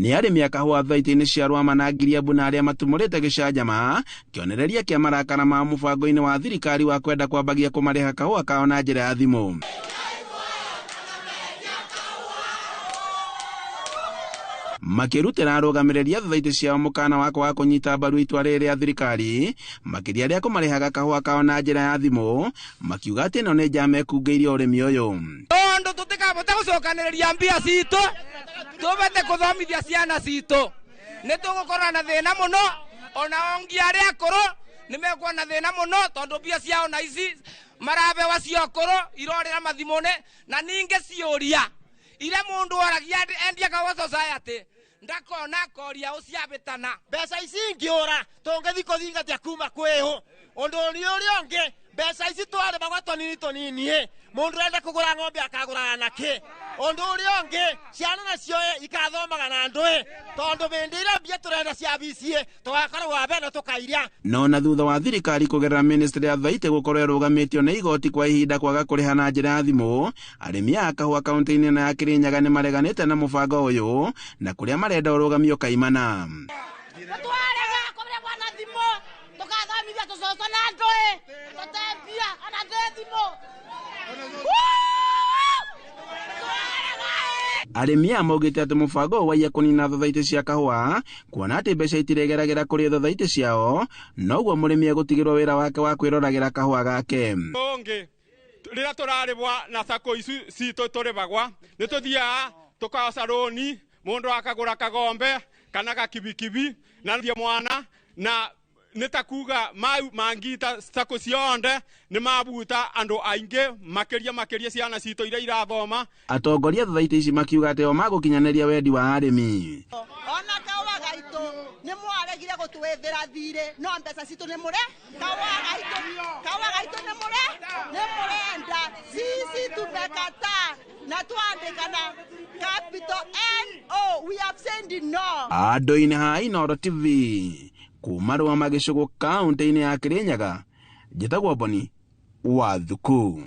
Nĩ arĩmi a kahũa thwaiti-inĩ cia Rwama na Ngiriambu na arĩa matumũrĩte gĩcanjama kĩonereria kĩa marakara ma mũbango-inĩ wa thirikari wa kwenda kwambagia kũmarĩha kahũa kao na njĩra ya thimũ. Makĩrutĩra arũgamĩrĩri a thothaitĩ ciao mũkana wa kwaga kũnyita mbaru itua rĩrĩ rĩa thirikari, makĩria rĩa kũmarĩhaga kahũa kao na njĩra ya thimũ, makiuga atĩ ĩno nĩ njama ĩkungĩirio ũrĩmi ũyũ. Tondu tutikabota gucokanĩrĩria mbia citũ tubete kuthomithia ciana citũ, nĩ tũgũkorwo na thĩna mũno. Ona ongi arĩa akũrũ nĩ mekuona na thĩna mũno, tondũ mbia ciao na ici marabewa cia ũkũrũ irorĩra mathimũ-inĩ. Na ningĩ ciũria iria mũndũ oragia endia kahũa society ndakona koria ũciabĩtana. Mbeca ici ingĩũra tũngĩthi kũthingatia kuma kwĩhũ ũndũ ũrĩa ũngĩ. Mbeca ici twarĩmagwa tũnini tũnini, mũndũ enda kũgũra ng'ombe akagũraga nakĩ? Ũndũ ũrĩa ũngĩ, ciana nacio ikathomaga na ndũĩ, tondũ hĩndĩ ĩrĩa mbia tũrenda cia bici tũgakorwo wa mbere tũkairia. No na thutha wa thirikari kũgerera ministry ya thaitĩ gũkorwo ĩrũgamĩtio nĩ igoti kwa ihinda kwaga kũrĩha na njĩra ya thimũ, arĩmi a kahũa kaunti-inĩ na ya Kirinyaga nĩ mareganĩte na mũbango ũyũ na kũrĩa marenda ũrũgamio kaimana. Twarega kũrĩhwo na thimũ, tũkathomithia tũcũcũ na ndũĩ tũtembia ona ndĩ thimũ. Arĩmi aya maugĩte atĩ mũbango ũyũ waiya kũnina thothaitĩ cia kahũa, kuona atĩ mbeca itiregeragĩra kũrĩ thothaitĩ ciao, noguo mũrĩmi egũtigĩrwo wĩra wake wa kwĩroragĩra kahũa gake. Ũngĩ, rĩrĩa tũrarĩbwa na sako ici citũ tũrĩbagwa, nĩ tũthiaga tũkaoca rũni, mũndũ akagũra kagombe kana gakibikibi na thie mwana, na nĩ ta kuga mau mangita sako cionde nĩ mabuta andũ aingĩ, makĩria makĩria ciana citũ iria irathoma. Atongoria thothaitĩ ici makiuga atĩ o magũkinyanĩria wendi wa arĩmi. Ona kahũa gaitũ nĩ mwaregire gũtwĩthĩra thirĩ, no mbeca citũ nĩ mũre kahũa gaitũ, kahũa gaitũ nĩ mũre nĩ mũrenda. Sisi tumekataa na tuandikana capital NO, we have said no. Andũ-inĩ ha Inooro TV kuma Rwama gĩcũgũ kaunti-inĩ ya Kirinyaga, njĩtagwo Boni wa Thuku.